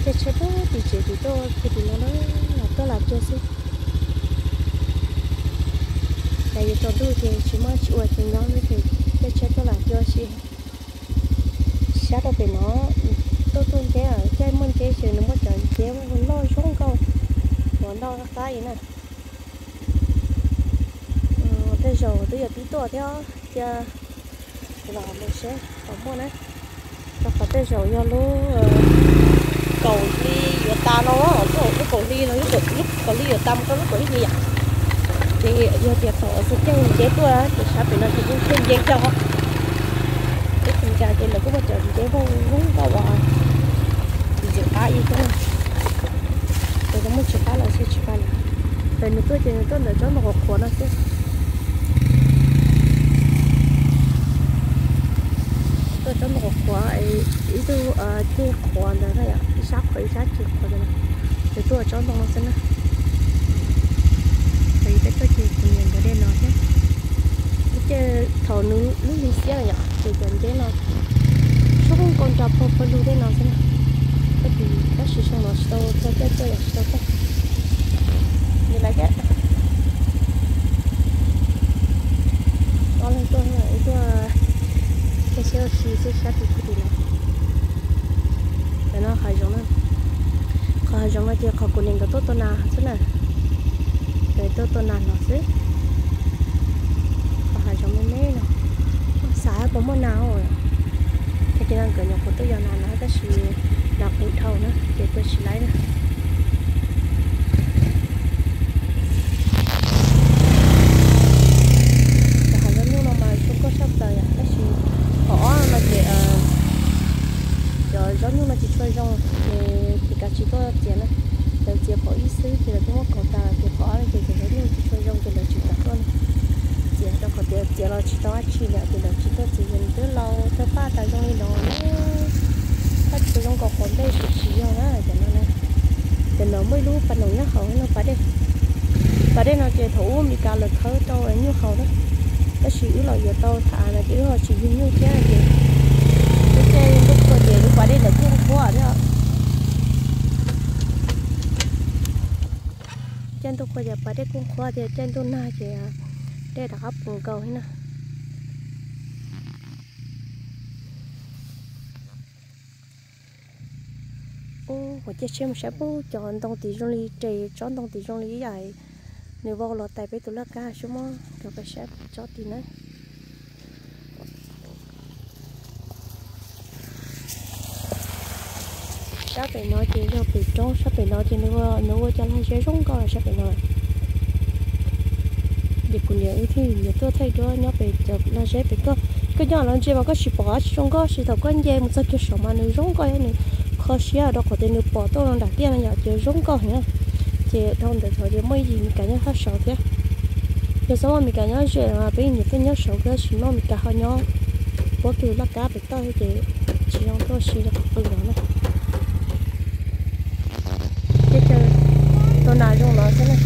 Caij tsheb puag tim tsev tim tuaj puag tim no na, los tuaj lam cuag xwb. Cas yuav tsaus ntuj ces tsis muaj tsis ua ces nyob no ces caij tsheb tuaj lam cuag si. Sab rau pem no, tuaj tuaj nceb, caij muaj nceb ces nws muaj cov nceb loj zoo nkauj, ua ntau qab qab li na. Tej zaum twb yuav pib tuaj thiab, cia los mus seb puas muaj na. Rau qhov tej zaum yog lub kaum hli yuav tas no, lub kaum hli no, lub kaum hli yuav tas mus rau lub kaum ib hli yom. Ces yog tias thaum xub caij nceb tuaj ces sab pem no ces yeej caij nceb kiag. Teb chaws ces lawv kuj muaj cov nceb zoo nkauj uas ntxim qab ib thiab na. Ces muaj tsis qab los xyov tsis qab lawm. Pem nws tuaj ces nws tuaj ntawm tsob ntoo qhuav qhuav no xwb. Tuaj tsob ntoo qhuav qhuav, ib tug ceg qhuav ntawd na yom, ib sab qhuav ib sab ceg qhuav ntawd. Ces tuaj tsob ntoo no xwb na. Peb tuaj ces kuv niam nkawd dej no thiab. Ces thaum nws lub hli xiab lawm yom, ces cov nceb no zoo nkauj nrog pawg pawg lug dej no xwb na. Tab sis, tab sis xyoo no tsis tau txog caij tuaj yom, tsis tau tuaj. Li lawv thiab. Ob leeg tuaj, ib tuaj caij tsheb ua si xwb sab tim pug tim lawm. Cov no hav zoov na. Qhov hav zoov no ces qhov kuv niam nkawd tuaj tua nas xwb na. Nkawd tuaj tua nas los xwb. Qhov hav zoov me me no, xav puas muaj nas os. Ces no nkawd nyuam qhuav tuaj yos nas no tab sis nas qus dhau na ces tua tsis laib na. Cov hav zoov nyuj no mas zoo nkauj tshaj plaws yom, tab sis qhov ob no ces cov zaub nyuj no tsis tshua zoo, ces Meskas tsis tuaj txiav na. Lawv txiav phom ib xwb ces lawv twb muab kaus tas lawm, ces qhov ob no ces cov zaub nyuj tsis tshua zoo ces lawv tsis kam tuaj na. Txiav rau qhov tias txiav los tsis tau dab tsi li ces lawv tsis tuaj txiav, yog nws twb laus tawg paj tas zoo li no, paj tsis zoo nkaus qhov ntej ces tsis yog na cov no na. Cov no muaj ib lub pas noom nyob hauv no pas dej. Pas dej no ces thaum ub Meskas lawv khawb rau nyuj haus na, tab sis wb los yuav tau tham no ces wb ho tsis yug nyuj thiab ces wb caij ntuj khuav ces lub pas dej ntawd kuj qhuav thiab. Caij ntuj khuav ces pas dej kuj qhuav thiab, caij ntuj nag ces dej rov qab puv nkaus li na. Ua, caij tsheb mus saib puag cov ntoo tim zoo li res, tsob ntoo tim zoo li ib yam nws vau los tais peb tus laj kab, sub muab rau peb saib tsob tim na. Sab pem no ces yog pem roob, sab pem no ces nws ua cov lag zeb zoo nkauj sab pem no. Ces kuv niam wb thiaj yuav tuaj thaij duab nyob pem cov lag zeb pem koj. Koj nyob los ntsia mas koj tsis pom dab tsi zoo nkauj, tab sis thaum koj nce mus txog kiag saud mas nws zoo nkauj thiab nws kho siab rau qhov tias nws pom tuaj los nram tiaj no yom, ces zoo nkauj heev. Ces dhau ntawd tod ces muaj ib yim Meskas nyob sab saud thiab. Yog txhob muaj Meskas nyob ze mas peb niam tuaj nyob saud, tab sis muaj Meskas ho nyob puab kiag tus laj kab pem toj thiab ces tsis zoo tuaj si rau qhov qw no na. Caij caij tua nas zoo no xwb na.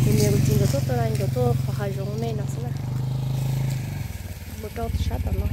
Kuv niam kuv txiv nkawd tuaj tua nas, nkawd tuaj qhov hav zoov me no xwb na. Mus rau sab tom no.